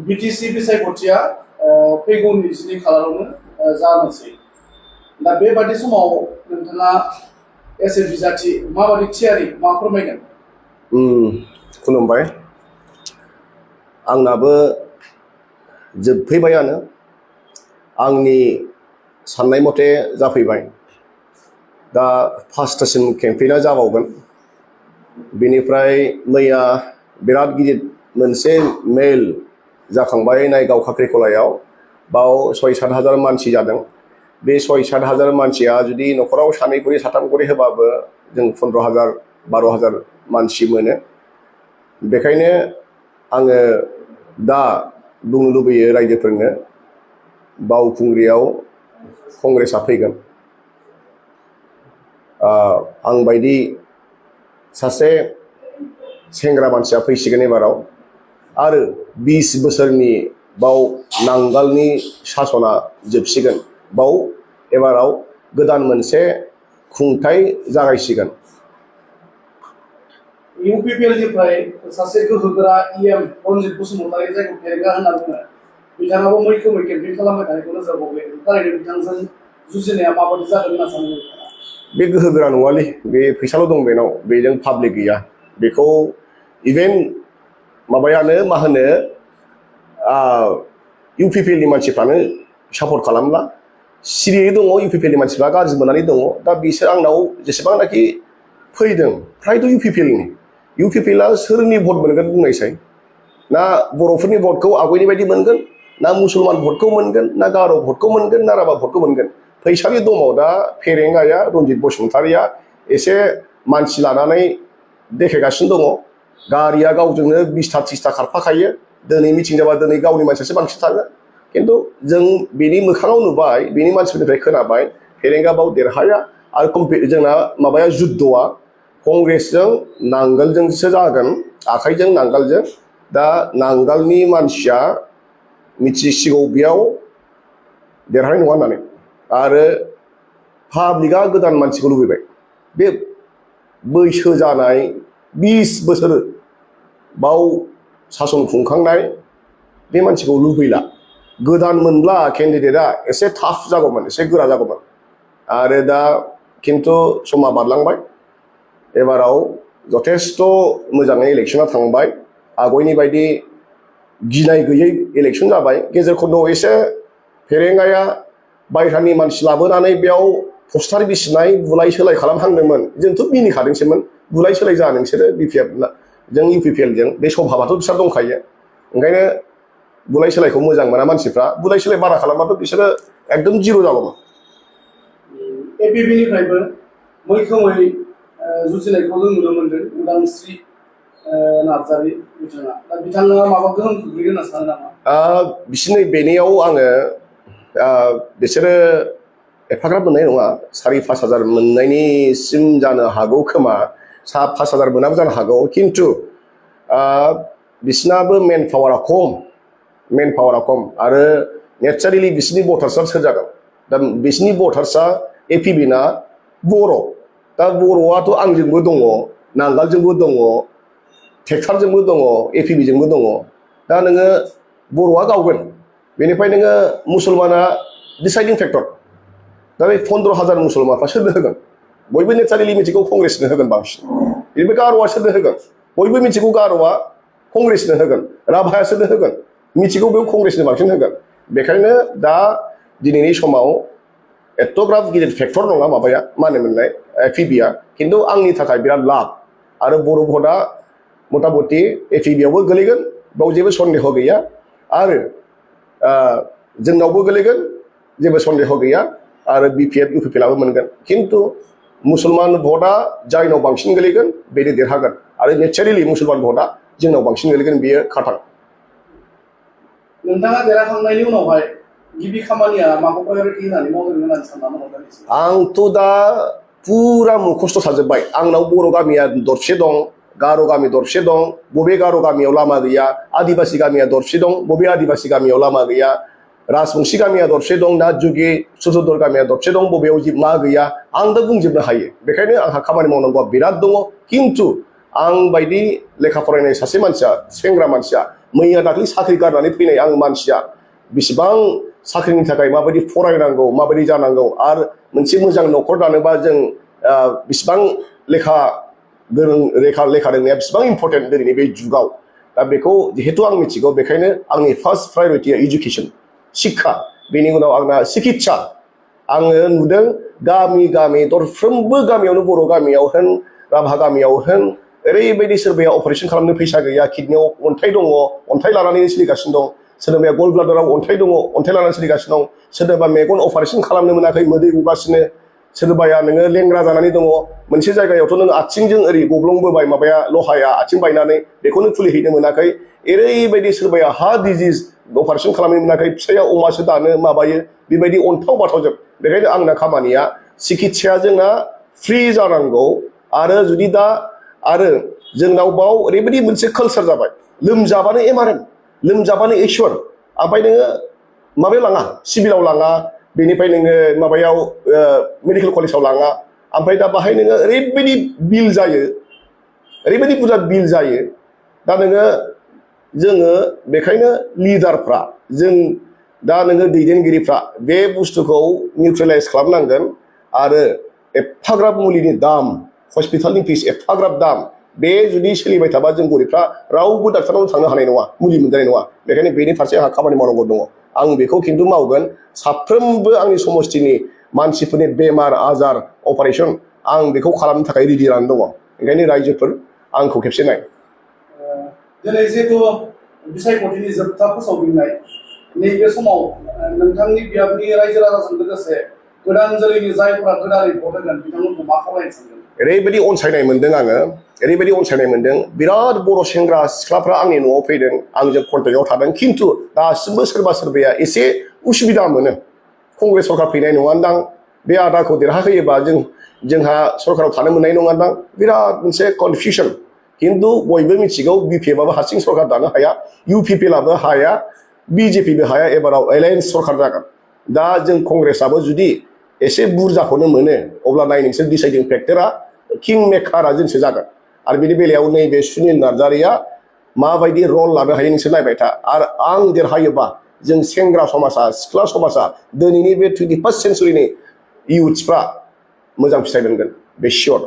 BTC बिसायख'थिया फैगौ 22 खालारावनो जानोसै दा बेबादि समाव नोंथाङा एस ए बिजाथि माबादि थियारि मा फोरमायगोन? खुलुमबाय। आंनाबो जोबफैबायानो आंनि साननाय मथे जाफैबाय। दा 5थासिम केम्पेइना जाबावगोन। बेनिफ्राय मैया बिराद गिदिर मोनसे मेल जाखांबाय नायगाव खाख्रिखलायाव। बाव 6-7 हाजार मानसि जादों। बे 6-7 हाजार मानसिया जुदि न'खराव 2 करि 3 करि होबाबो जों 15,000 12,000 मानसि मोनो। बेखायनो आङो दा बुंनो लुबैयो रायजोफोरनो बावखुंग्रियाव कंग्रेसआ फैगोन। आं बायदि सासे सेंग्रा मानसिया फैसिगोन एबाराव आरो 20 बोसोरनि बाव नांगालनि सासना जोबसिगोन। बाव एबाराव गोदान मोनसे खुंथाय जागायसिगोन। इउपिपिएलनिफ्राय सासे गोहोगोरा इएम रनजित बसुमतारी जायखौ फेरेंगा होनना बुङो बिथाङाबो मैखोमै केम्पेइन खालामबाय थानायखौ नोजोर होबाय। थारैनो बिथांजों जुजिनाया माबादि जागोन होनना सानो नोंथाङा? बे गोहोगोरा नङालै, बे फैसाल' दं बेनाव, बेजों पाब्लिक गैया। बेखौ इभेन माबायानो मा होनो इउपिपिएलनि मानसिफ्रानो सापर्ट खालामला। सिरियै दङ इउपिपिएलनि मानसिफ्रा, गाज्रि मोननानै दङ। दा बिसोर आंनाव जेसेबांनाखि फैदों फ्रायथ' इउपिपिएलनि। इउपिपिएलआ सोरनि भट मोनगोन बुंनायसाय? ना बर'फोरनि भटखौ आवगायनि बायदि मोनगोन, ना मुसलमान भटखौ मोनगोन, ना गार' भटखौ मोनगोन, ना राभा भटखौ मोनगोन? फैसानि दमाव दा फेरेंगाया रनजित बसुमतारीया एसे मानसि लानानै देखायगासिनो दङ। गारिया गावजोंनो 20था 30था खारफाखायो। दिनै मिटिं जाबा दिनै गावनि मानसियासो बांसिन थाङो। खिन्थु जों बेनि मोखाङाव नुबाय, बेनि मानसिफोरनिफ्राय खोनाबाय फेरेंगा बाव देरहाया। आरो जोंना माबाया जुद्धआ कंग्रेसजों नांगोलजोंसो जागोन, आखाइजों नांगोलजों। दा नांगोलनि मानसिया मिथिसिगौ बेयाव देरहानाय नङा होननानै। आरो पाब्लिकआ गोदान मानसिखौ लुबैबाय। बे बैसो जानाय 20 बोसोर बाव सासन खुंखांनाय बे मानसिखौ लुबैला। गोदान मोनब्ला केन्डिडेटआ एसे टाफ जागौमोन, एसे गोरा जागौमोन। आरो दा खिन्थु समा बारलांबाय। एबाराव जथेस्थ' मोजाङै इलेक्सना थांबाय। आवगायनि बायदि गिनाय गैयै इलेक्सन जाबाय। गेजेर खन्द'आव एसे फेरेंगाया बायह्रानि मानसि लाबोनानै बेयाव पस्टार बिसिनाय बुलाय सोलाय खालामहांदोंमोन। जोंथ' मिनिखादोंसोमोन, बुलाय सोलाय जा नोंसोरो बिपिएफ जों इउपिपिएलजों, बे स्वभाबाथ' बिसोर दंखायो। ओंखायनो बुलाय सोलायखौ मोजां मोना मानसिफ्रा। बुलाय सोलाय बारा खालामबाथ' बिसोरो एकदम जिर' जागौमोन। एपिपिनिफ्रायबो मैखोमै जुजिनायखौ जों नुनो मोनदों उदांस्रि नार्जारि बिथाङा। दा बिथाङा माबा गोहोम खोख्लैगोन होनना सानो नामा? बिसोरनि बेनियाव आङो बिसोरो एफाग्राब मोननाय नङा। 4-5 हाजार मोननायनिसिम जानो हागौ खोमा, 5 हाजार मोनाबो जानो हागौ। खिन्थु बिसोरनाबो मेन पावारा खम आरो नेचारेलि बिसोरनि भटार्सआ सोर जागोन? दा बिसोरनि भटार्सआ एपिबिना बर'। दा बर'आथ' आंजोंबो दङ, नांगालजोंबो दङ, ट्रेक्टरजोंबो दङ, एपिबिजोंबो दङ। दा नोङो बर'आ गावगोन। बेनिफ्राय नोङो मुसलमाना डिसाइडिं फेक्टर। दा बे 15,000 मुसलमानफ्रा सोरनो होगोन? बयबो नेचारेलि मिथिगौ कंग्रेसनो होगोन बांसिन। बेनिफ्राय गार'आ सोरनो होगोन? बयबो मिथिगौ गार'आ कंग्रेसनो होगोन। राभाया सोरनो होगोन? मिथिगौ बेयाव कंग्रेसनो बांसिन होगोन। बेखायनो दा दिनैनि समाव एथ'ग्राब गिदिर फेक्टर नङा माबाया, मा होनोमोनलाय, एपिबिया। खिन्थु आंनि थाखाय बिराद लाब। आरो बर' भटआ मथा मथि एपिबियावबो गोलैगोन, बाव जेबो सन्देह गैया। आरो जोंनावबो गोलैगोन, जेबो सन्देह गैया। आरो बिपिएफ इउपिपिएलआबो मोनगोन। खिन्थु मुसलमान भटआ जायनाव बांसिन गोलैगोन बेनो देरहागोन। आरो नेचारेलि मुसलमान भटआ जोंनाव बांसिन गोलैगोन, बेयो खाथां। नोंथाङा देरहाखांनायनि उनावहाय गिबि खामानिया माखौ प्रायरिटि होनानै मावगोन होननानै सानना दङ? आंथ' दा फुरा मुखस्थ' थाजोब्बाय। आंनाव बर' गामिया दरसे दं, गार' गामि दरसे दं, बबे गार' गामियाव लामा गैया। आदिबासि गामिया दरसे दं, बबे आदिबासि गामियाव लामा गैया। राजबंसि गामिया दरसे दं, ना जुगि चतुर्दर गामिया दरसे दं, बबेयाव मा गैया। आं दा बुंजोबनो हायो। बेखायनो आंहा खामानि मावनांगौआ बिराद दङ। खिन्थु आं बायदि लेखा फरायनाय सासे मानसिया, सेंग्रा मानसिया मैया दाख्लै साख्रि गारनानै फैनाय आं मानसिया बेसेबां साख्रिनि थाखाय माबायदि फरायनांगौ माबायदि जानांगौ आरो मोनसे मोजां न'खर दानोबा जों बेसेबां लेखा गोरों लेखा रोंनाया बेसेबां इम्परटेन्ट दिनैनि बे जुगाव दा बेखौ जिहेतु आं मिथिगौ बेखायनो आंनि फार्स्ट प्रायरिटिया इडुकेसन शिक्षा बेनि उनाव आंना सिकित्सा आङो नुदों गामि गामि दरफ्रोमबो गामियावनो बर' गामियाव होन राभा गामियाव होन ओरैबायदि सोरबाया अपारेसन खालामनो फैसा गैया किडनियाव अन्थाइ दङ अन्थाइ लानानै सोलिगासिनो दं सोरबाया गल ब्लाडाराव अन्थाइ दङ अन्थाइ लानानै सोलिगासिनो दं सोरबा मेगन अपारेसन खालामनो मोनाखै मोदै गगासिनो सोरबाया नोङो लेंग्रा जानानै दङ मोनसे जायगायावथ' नों आथिंजों ओरै गब्लंबोबाय माबाया लहाया आथिं बायनानै बेखौनो खुलिहैनो मोनाखै ओरैबायदि सोरबाया हार्ट डिजिज अपारेसन खालामनो मोनाखै फिसाया अमासो दानो माबायो बेबायदि अन्थाव बाथावजोब बेखायनो आंना खामानिया सिकित्साया जोंना फ्रि जानांगौ आरो जुदि दा आरो जोंनाव बाव ओरैबायदि मोनसे कालसार जाबाय लोमजाबानो एमआरएम लोमजाबानो एसर ओमफ्राय नोङो माबायाव लाङा सिभिलाव लाङा बेनिफ्राय नोङो माबायाव मेडिकेल कलेजाव लाङा ओमफ्राय दा बाहाय नोङो ओरैबायदि बिल जायो ओरैबायदि बुरजा बिल जायो दा जोङो बेखायनो लिडारफ्रा जों दा नोङो दैदेनगिरिफ्रा बे बुस्थुखौ निउट्रेलाइज खालामनांगोन आरो एफाग्राब मुलिनि दाम हस्पिटालनि फिस एफाग्राब दाम बे जुदि सोलिबाय थाबा जों गरिबफ्रा रावबो डाक्टारनाव थांनो हानाय नङा मुलि मोनजानाय नङा बेखायनो बेनि फारसे आंहा खामानि मावनांगौ दङ आं बेखौ खिन्थु मावगोन साफ्रोमबो आंनि समस्थिनि मानसिफोरनि बेमार आजार अपारेसन आं बेखौ खालामनो थाखाय रेडि जानानै दङ ओंखायनो रायजोफोर आंखौ खेबसे नाय दिनै जिहेतु बिसायख'थिनि जोबथा फोसावदिंनाय नैबे समाव नोंथांनि बियाबनि रायजो राजाजों लोगोसे गोदान जोलैनि जायफोरा गोदानै भट होगोन बिथांमोनखौ मा खावलायनो सानदों ओरैबायदि अनसायनाय मोन्दों आङो ओरैबायदि अनसायनाय मोन्दों बिराद बर' सेंग्रा सिख्लाफ्रा आंनि न'आव फैदों आंजों कन्टेक्टआव थादों खिन्थु दासिमबो सोरबाया एसे उसुबिदा मोनो कंग्रेस सरकार फैनाय नङादां बे आदाखौ देरहाहोयोबा जोंहा सरकाराव थानो मोननाय नङादां बिराद मोनसे कनफिउसन खिन्थु बयबो मिथिगौ बिपिएफआबो हारसिं सरकार दानो हाया इउपिपिएलआबो हाया बिजेपिबो हाया एबाराव एलायन्स सरकार जागोन दा जों कंग्रेसआबो जुदि एसे बुरजाखौनो मोनो अब्ला नाय नोंसोर डिसाइडिं फेक्टरा किं मेकारा जोंसो जागोन आरो बेनि बेलायाव नैबे सुनिल नार्जारिया माबायदि रल लानो हायो नोंसोर नायबाय था आरो आं देरहायोबा जों सेंग्रा समाजा सिख्ला समाजा दिनैनि बे 21st सेन्सुरिनि इयुथ्सफ्रा मोजां फिथाइ मोनगोन बे सियर